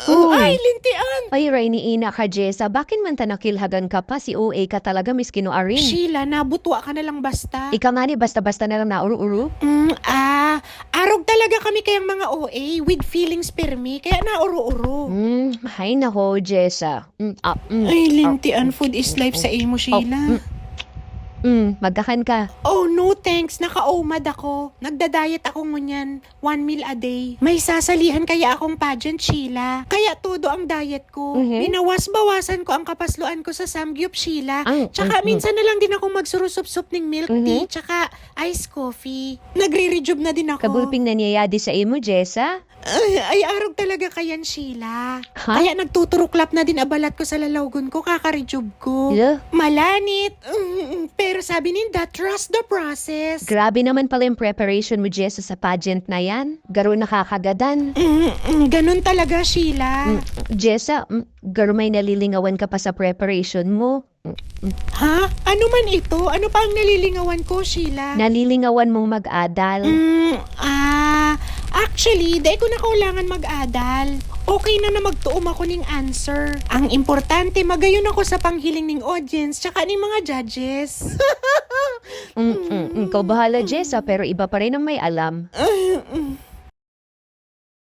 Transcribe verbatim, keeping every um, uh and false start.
Uy. Ay, lintian! Ay, Rainy, ina ka, Jessa. Bakit man ta nakilhagan ka pa? Si O A ka talaga, miski no arin. Sheila, nabutwa ka na lang basta. Ika nga ni, basta-basta na lang nauro-uro. Mm, ah, arog talaga kami kayang mga O A, with feelings permi, kaya nauro-uro. Mm, hay nako, Jessa. Mm, ah, mm, Ay, ah, lintian, mm, food is mm, life sa mm. imo, Oh, Sheila. mm, mm, magkakan ka. Oh, no thanks. Naka-omad ako. Nagda-diet ako ngunyan. One meal a day. May sasalihan kaya akong pageant, Sheila. Kaya todo ang diet ko. Mhm. Binawas-bawasan ko ang kapasloan ko sa samgyup, Sheila. Ang, Tsaka mm, mm. minsan na lang din ako magsurusop-sop ning milk tea, Mhm. tsaka iced coffee. Nagre-rejuve na din ako. Kagulping nangyayadi sa imo, Jessa? Ay, ay, arog talaga kayan, Sheila. Ha? Kaya nagtuturuklap na din abalat ko sa lalawgon ko, kakarejuve ko. Hala? Malanit. Mm, mm. Pero sabi ninda, trust the process. Grabe naman pala yung preparation mo, Jessa, sa pageant na yan. Garo nakakagadan. Mm, mm, ganun talaga, Sheila. Mm, Jessa, mm, garo may nalilingawan ka pa sa preparation mo. Mm, mm. Ha? Ano man ito? Ano pa ang nalilingawan ko, Sheila? Nalilingawan mong mag-adal. Mm, ah, actually, dai ko na kailangan mag-adal. Okay na na magtuom ako ning answer. Ang importante, magayon ako sa panghiling ning audience tsaka ning mga judges. Mm, mm, mm. Ikaw bahala, Jessa, pero iba pa rin ang may alam. Mm, mm.